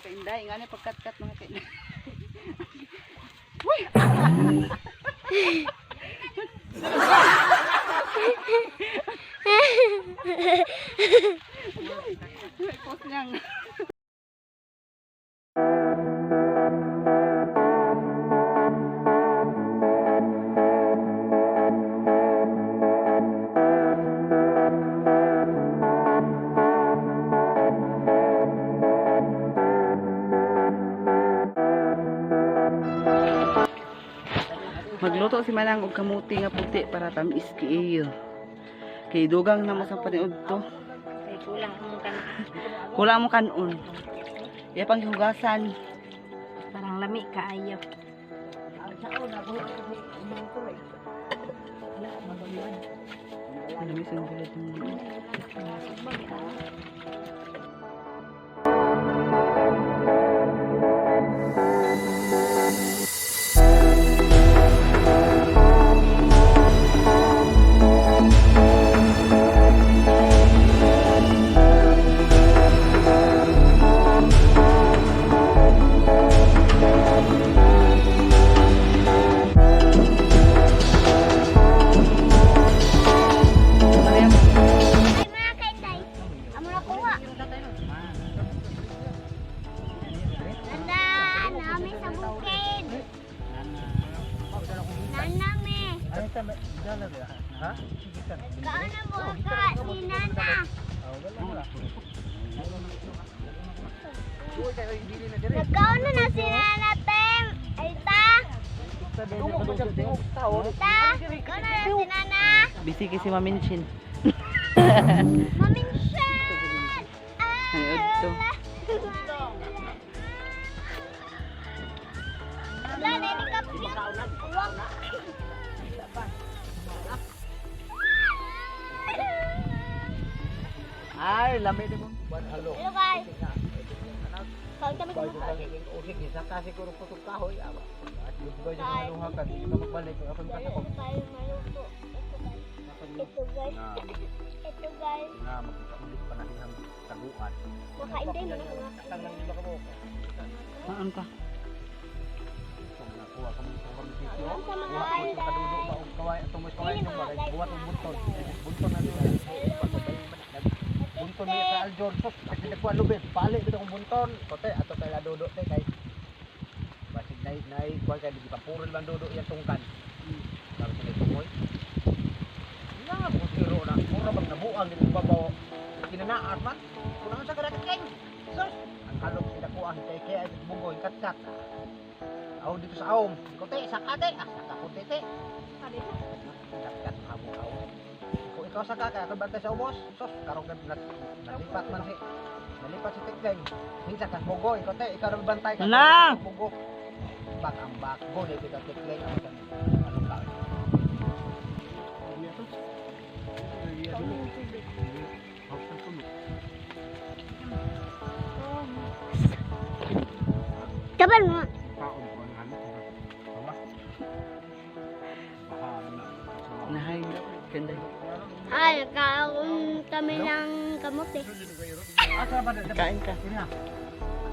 Mga kainday, nga na pagkat-kat, mga kainday. Uy! Post niyang. Magluto si Manang og kamuti nga puti para tamis kaayo. Kay dugang na mo sa paniud to. Kay kulang akong kan. Kulang mo kanon. Iya pang hugasan. Parang lami kaayo. Lami sa bulad mo. Ay, mga kainday. Amo na kuha. Nanda, nami sa bukid. Nanami. Kaano mo ka si Nana? Nagkaon na si Nana Tem. Ay ta. Ta, kaon na na si Nana. Busy kay si Maminchin. Maminsan. Ay, adto. Wala, nani ka Uwak. Ay, lami din mo. Halo. Hello guys. Kaon kami kumain. Usik, isa ka siguro putong kahoy. Aba. At di ba yung maluha ka, di ka magbalik. Ako yung Ito katakot. tayo maluto. Ito guys. Ito guys. Ito guys. Nga, magkaulit pa na hihang taguan. Makainday mo na mga kainday. Maan ka. Nakuha kami sa kami sitio. Ang sa mga Kuha ko sa kadudo kainday. ba og kaway atong mas kaway Dili, nung mga bagay. guys, Buhat og mga bunton. kainday. Bunton na dito. Bunton niya sa Aljor. Sus, kasi nagkuha lubid. Pali bitaw kong bunton. Kote ato kay Ladodo te kay basig nay nay kuha kay di papurol man dodo iyang tungkan. Sabi sa tungoy. Nga mo tiro na. Mura bang nabuang dito babaw. Kinanaar man. Kunaon sa karating. Sus, ang kalog sila ko ang kay kay bugoy katkat. Aw dito sa aom. Kote saka te. Ah, saka ko te te. Katkat habo aom. Kung ikaw saka kay ako bantay sa ubos. Sus, karong ka nalipat man si nalipat si Tikleng. Minsan kan bugoy kote ikaw ra bantay ka. Na! Bugo. Bak ang bak go ni kita Tikleng ang anong ka. Kabal mo. Nahay. Kanday. Ay, nagkaon kami ng kamote. Kain ka.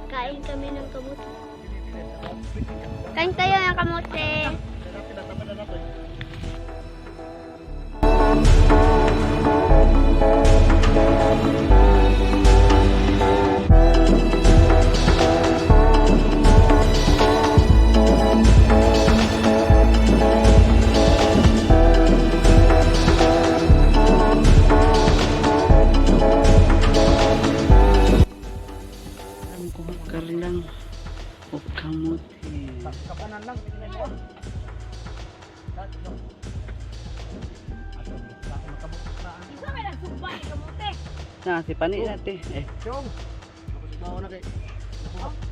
Kain kami ng kamote. Kain kayo ng kamote. Ang kuha lang og kamote. Kapanan lang. Isa may nagsugba ni kamote. Na si pani natin. Eh, Chong.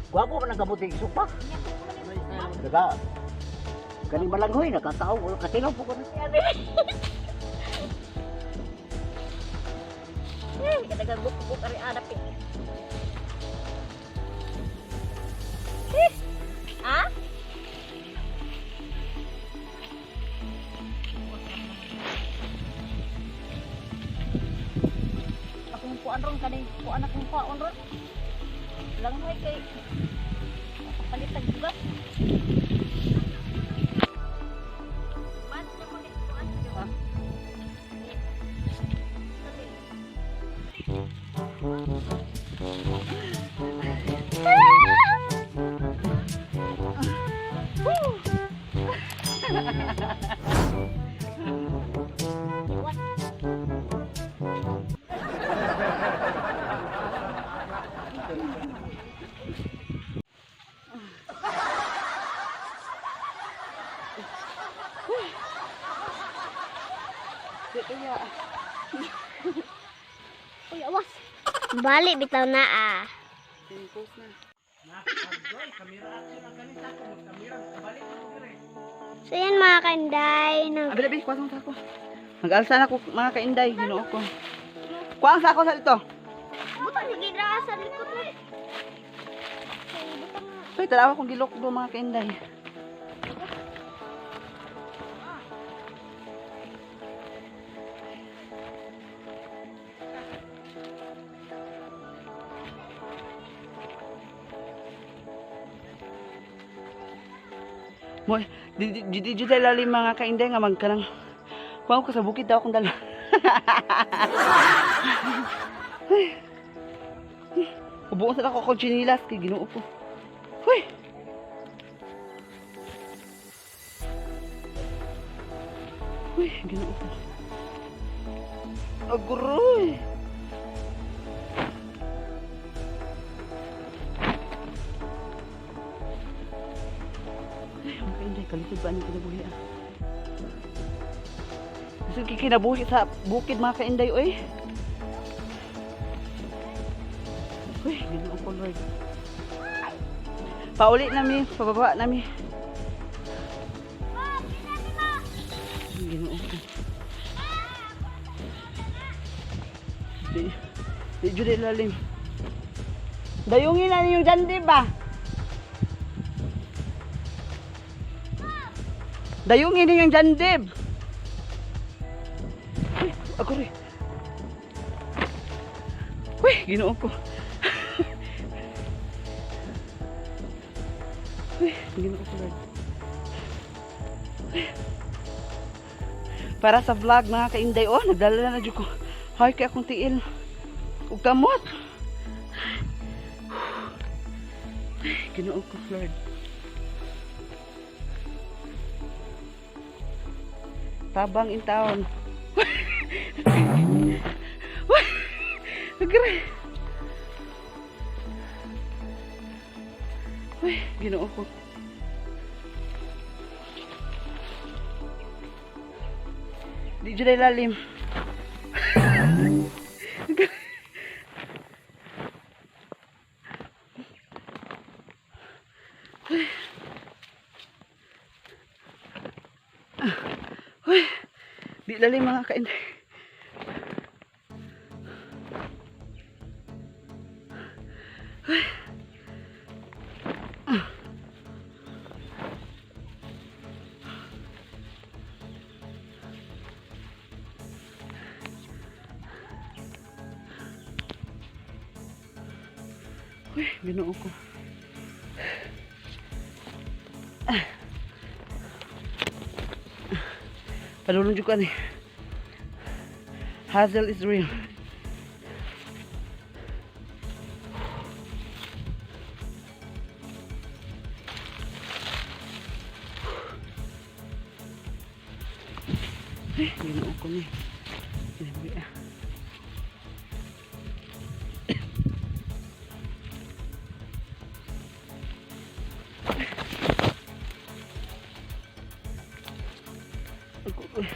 Gwapo man ang kabuti supa. Daga. Kani malanghoy nakatao katilaw po ko na. Eh, kadagang buk-buk ari anap eh. Eh, ah? Akong kuan ron kani, kuan akong kuan ron. Langhoy kay kapalit ang bugas. Mas na mo ni kuan Ha? Di kaya. Uy, awas. Bali bitaw na ah. Post na. So yan mga kanday, nag Abi labi, kuha sa ako. Mag-alsa na ko mga kainday, Ginoo ko. Kuha sa ako sa dito. Butang lagi ra sa likod mo. Uy, tanawa kong gilok do mga kainday. Mo, di di di di di lalim mga kainday nga magkanang kuha ko sa bukid daw akong dala. Ubuon sa ako akong chinilas kay Ginoo ko. Huy! Uy, Ginoo ko. Agroy! Ay, ang kainday, kalisod ba ang kinabuhi ah? Gusto kinabuhi sa bukid mga kainday, oy. Uy, Ginoo ko, Lord. Pauli nami, pababa nami. Ginoo ko. Di, di jud lalim. Dayungin na ninyo dyan, di ba? Dayungin ninyo dyan, dib. Uy, ako rin. Uy, Ginoo ko. Uy, Ginoo ko, Lord. Para sa vlog mga kainday, oh, nagdala na dyan ko. Hay, kay akong tiil. Ug kamot. Ay, Ginoo ko, Lord. Tabang in town. Agra. Uy, Ginoo ko. Di dyan ay lalim. Uy, di lalim mga kainday. Uy, Ginoo ko. Ah. Palulong jud ko ani. Hazel is real. Ay, Ginoo ko ni. Grabe ah. Agoy.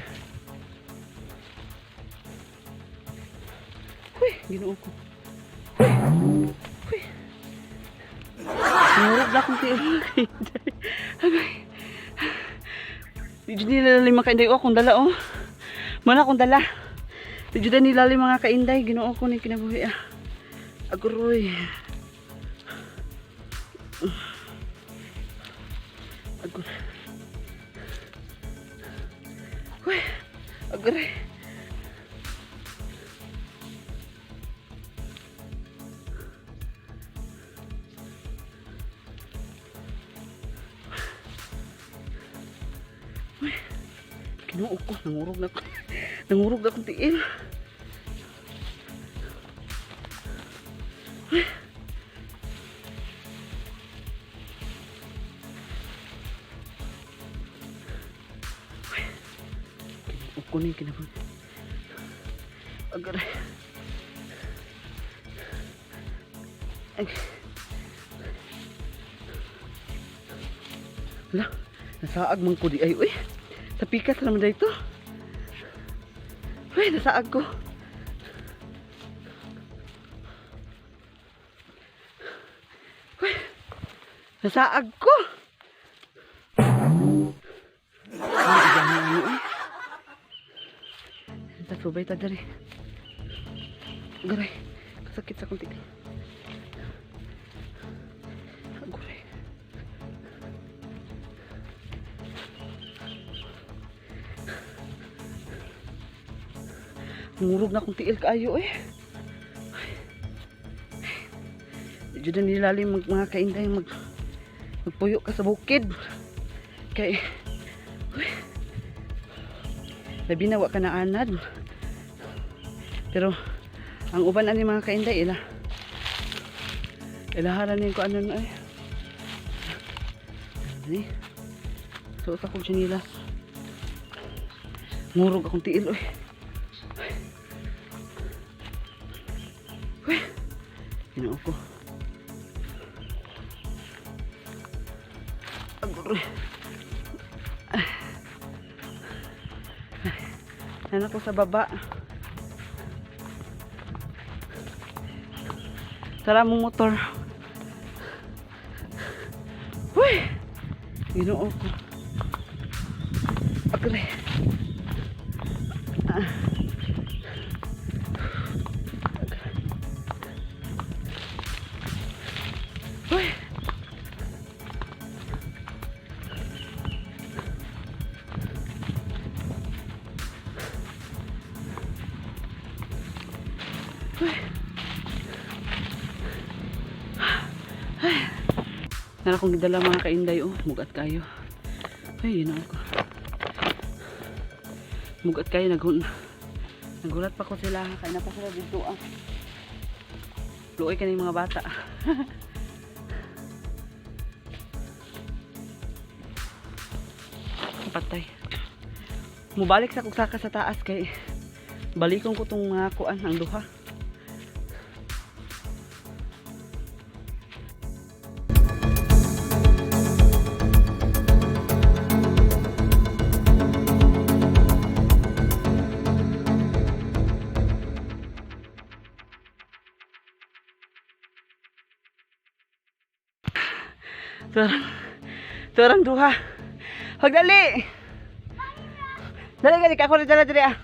Huy, Ginoo ko. Huy. Huy. Nurog na akong tiil. Agay. Di jud nila mga kainday. Oh, akong dala oh. Mana akong dala. Di jud nila mga kainday. Ginoo ko ni kinabuhi ah. Aguroy. Aguroy. Uy, aguroy. Ginoo ko, nangurog na ko. Nangurog na akong tiil. Ay. Ay. Ginoo ko na yung kinabuhi. Agar. Ay. Hala, nasaag man ko di ay, uy. Sa pikas naman dito. Uy, nasaag ko. Uy, nasaag ko. Ay, ano, uy. Tasubay ta diri. Garay, kasakit sa kunti. Aguray. Ngurog na akong tiil kaayo eh. Medyo na nilalim mga kainday magpuyo ka sa bukid. Kay uy, labi na wa ka na anad. Pero ang uban ani mga kainday ila. Ilaharan ni ko ano na eh. Ani. Suot akong sinilas. Ngurog akong tiil oy. Uy. Ginoo ko. Aguroy. Nan ako sa baba. Tara mong motor. Uy! Ginoo ko. Aguroy. Ah. Uy! Uy! Ay! Nara kong gidala mga kainday oh, mugat kayo. Ay, ginoo ko. Mugat kayo naghun. Nagulat pa ko sila, kaya na pa sila dito ah. Luoy ka mga bata. Patay. Mubalik sa kugsaka sa taas kay balikon ko tong mga kuan ang duha. Turang, turang duha. Hagdali! Dali, dali, ako na dala dali ah.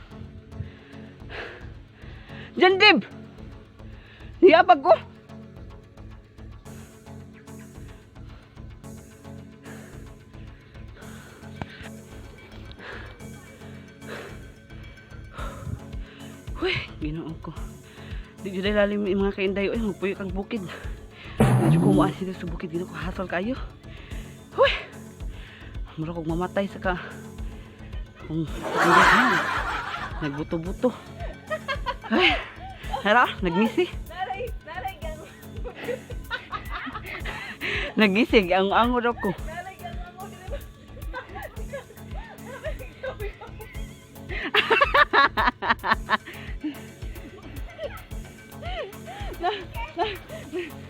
Jandib! Niyabag ko. Huy, ginoo ko. Di jud lalim yung mga kainday. Uy, magpuyo kang bukid. Medyo kumuan sila sa bukid. Ginoo ko, hasol kayo. Huy! Mura kog mamatay sa ka. Kung nagbuto-buto. Ay, hara, nagngisi. Naray, naray gang. Nagisig ang angod ako. Naray gang ako.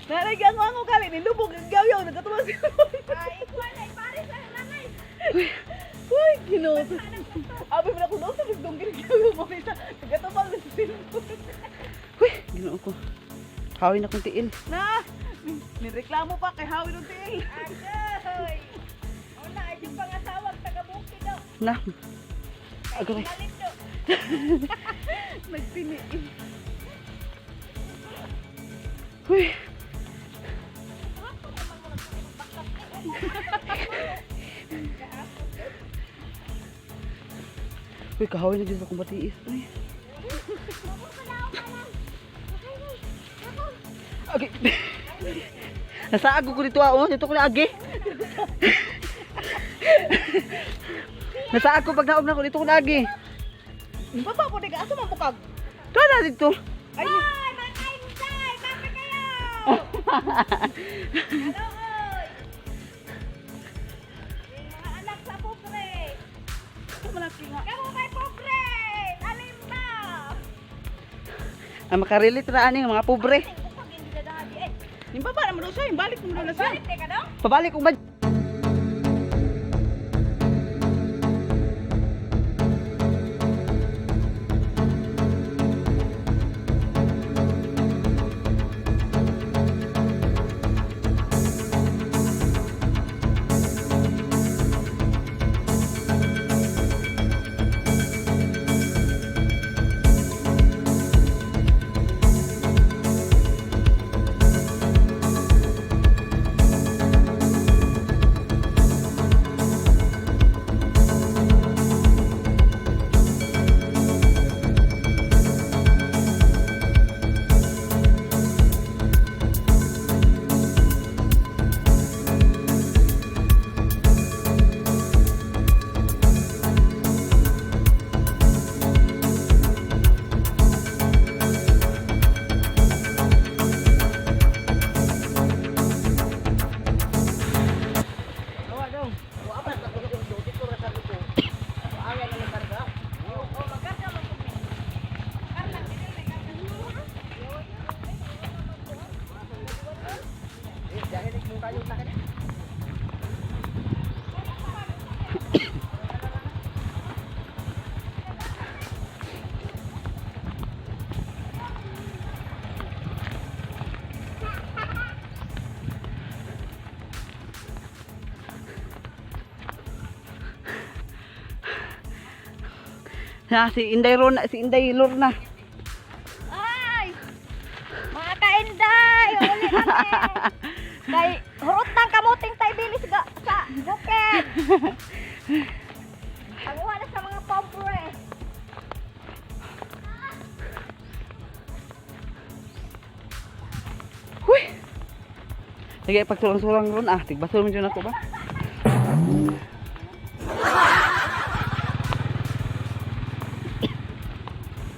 Naray gang ako kali nilubog ang gawyaw nagkatuwa siya. Ay, kuwan ay pare sa nanay. Uy, Ginoo. Abi mo na kung sa dongkil gawyaw mo isa. Nagkatubang na sa cellphone. Huy, ginoo ko. Hawin akong tiil. Na, nireklamo pa kay Hawi ng tiil. Agoy. Una ay yung pangasawag taga bukid daw. Na. Agoy. Galit daw. Nagtiniin. Huy. Uy, kahawin na dyan sa akong batiis. Uy. Agi. Nasa ago ko dito ah, oh. Dito ko na agi. Nasa ako pag naog na ko dito ko lagi. Baba po di ka asa man bukag. Tuwa na dito. Ay, Hoy, mga kainday! Baka kayo! Hello, oy! Yung mga anak sa pobre! Kamu kay pobre! Alimba! Ang makarelate ra ani mga pobre. Bukag hindi na dahadi eh. Yung baba naman daw siya, yung balik mo na siya. Balik ka daw? Pabalik ko ba? Na si Inday Rona, si Inday Lorna. Ay! Mga kainday! Uli kami! Kay hurot ng kamuting tayo bilis ga, sa bukid! Panguha na sa mga pobre! Huy. Sige, pagsurang-surang ron ah, tigbasol mo dyan ako ba?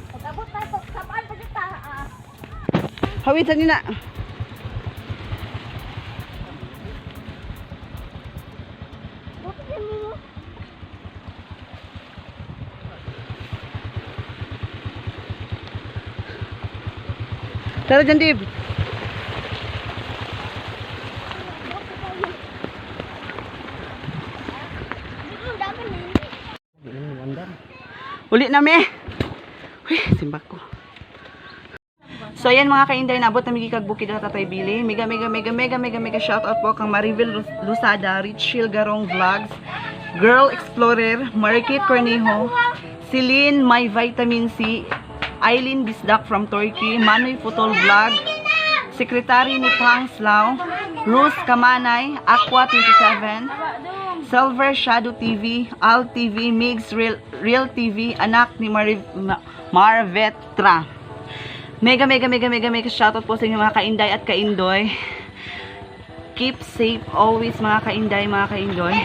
Pag-abot na ito, sabaan pa dito ah. Hawitan niyo na. Buti din mo. Tara dyan, Dib. Uli na me. Uy, simbak ko. So ayan mga kainday, nabot na migikag bukid na Tatay Billy. Mega mega mega mega mega mega shout out po kang Marivel Lusada, Richil Garong Vlogs, Girl Explorer, Marikit Cornejo, Celine My Vitamin C, Eileen Bisdak from Turkey, Manoy Putol Vlog, Secretary ni Pang Slao, Ruth Kamanay, Aqua 27, Silver Shadow TV, Al TV, Migs Real, Real TV, anak ni Marvetra. Mega, mega, mega, mega, mega shoutout po sa inyo mga kainday at kaindoy. Keep safe always mga kainday, mga kaindoy.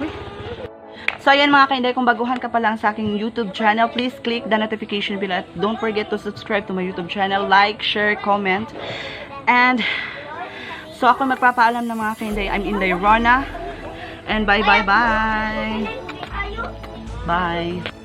Uy. So ayan mga kainday, kung baguhan ka pa lang sa aking YouTube channel, please click the notification bell at don't forget to subscribe to my YouTube channel, like, share, comment. And so ako magpapaalam na mga kainday, I'm Inday Rona. And bye bye bye. Bye.